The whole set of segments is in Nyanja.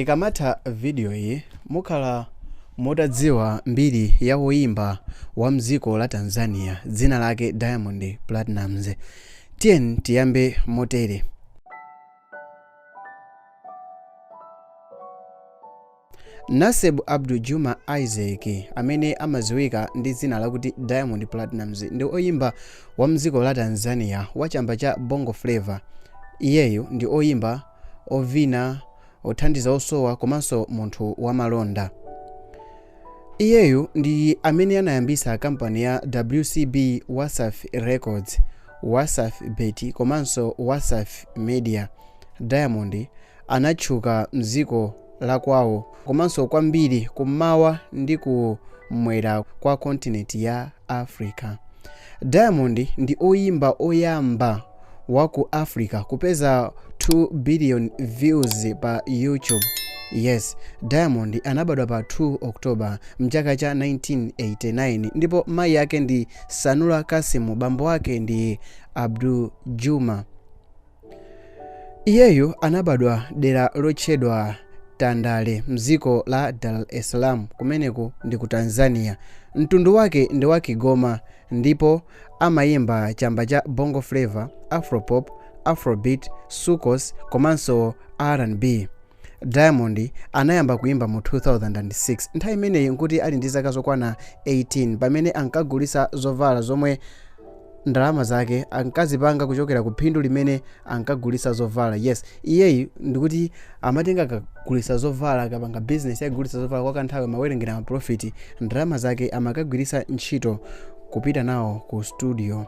Ikamatha video iyi mukhala mutadziwa mbiri ya woyimba wa mdziko la Tanzania dzina lake Diamond Platnumz. Tiyeni tiyambe motere. Naseeb Abdul Juma Isaac amene amadziwika ndi dzina lakuti Diamond Platnumz ndi oyimba wa mdziko la Tanzania wa chamba cha Bongo Flava. Iyeyu ndi oyimba, ovina, othandiza osowa komanso munthu wamalonda. Iyeyu ndi amene anayambisa kampani ya WCB Wasafi Records, Wasafi Bet komanso Wasafi Media. Diamond anatchuka mdziko la kwawo komanso kwambiri kummawa ndi ku mmwera kwa kontinenti ya Africa. Diamond ndi oyimba oyamba wa ku Africa kupeza 2 billion views pa YouTube. Yes, Diamond anabadwa pa 2 October mchaka cha 1989 ndipo mayi ake ndi Sanura Kasim, bambo ake ndi Abdul Juma. Iyeyu anabadwa dera lotchedwa Tandale mdziko la Dar es Salaam kumeneku ndi ku Tanzania. Mtundu wake ndi wa Kigoma ndipo amayimba chamba cha Bongo Flava, Afropop, Afrobeat, Soukous komanso R&B. Diamond anayamba kuyimba mu 2006 nthawi imeneyi nkuti ali ndi zaka zokwana 18 pamene ankagulitsa zovala zomwe ndalama zake ankazipanga kuchokera ku phindu limene ankagulitsa zovala. Yes, iyeyu ndikuti amatenga akagulitsa zovala, akapanga business yakugulitsa zovala kwa kanthawi amawerengera ma profit, ndalama zake amakagwiritsa ntchito kupita nawo ku studio.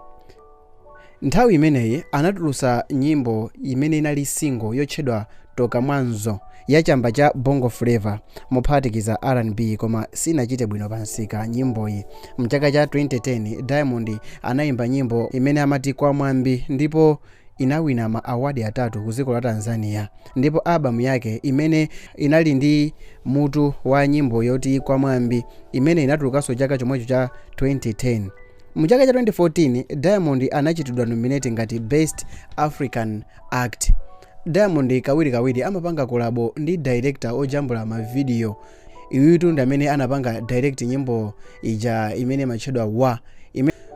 Nthawi imeneyi anatulutsa nyimbo imene inali single yotchedwa Toka Mwanzo ya chamba cha Bongo Flava mophatikiza R&B koma sinachite bwino pa msika nyimboyi. Mchaka cha 2010 Diamond anayimba nyimbo imene amati Kwa Mwambi ndipo inawina ma award atatu ku dziko la Tanzania ndipo album yake imene inali ndi mutu wa nyimbo yoti Kwa Mwambi imene inatulukanso chaka chomwecho cha 2010. Mu chaka cha 2014, Diamond anachitidwa nominate ngati Best African Act. Diamond kawirikawiri amapanga kolabo ndi director ojambula ma video. Uyutu ndi amene anapanga direct nyimbo ija imene imatchedwa Wa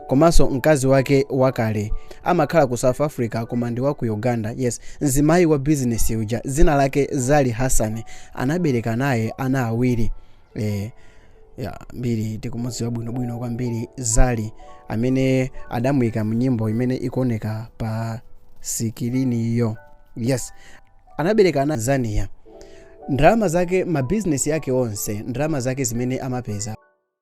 komanso mkazi wake wakale amakhala ku South Africa koma ndi wa ku Uganda. Yes, mzimayi wa business uja dzina lake Zari Hassan anabereka naye ana awiri. Ya mbiri tikumudziwa bwinobwino kwambiri Zari amene adamuyika mnyimbo imene ikuoneka pa sikiliniyo. Yes, anabereka ana Tanzania. Ndalama zake, mabizinesi yake onse, ndalama zake zimene amapeza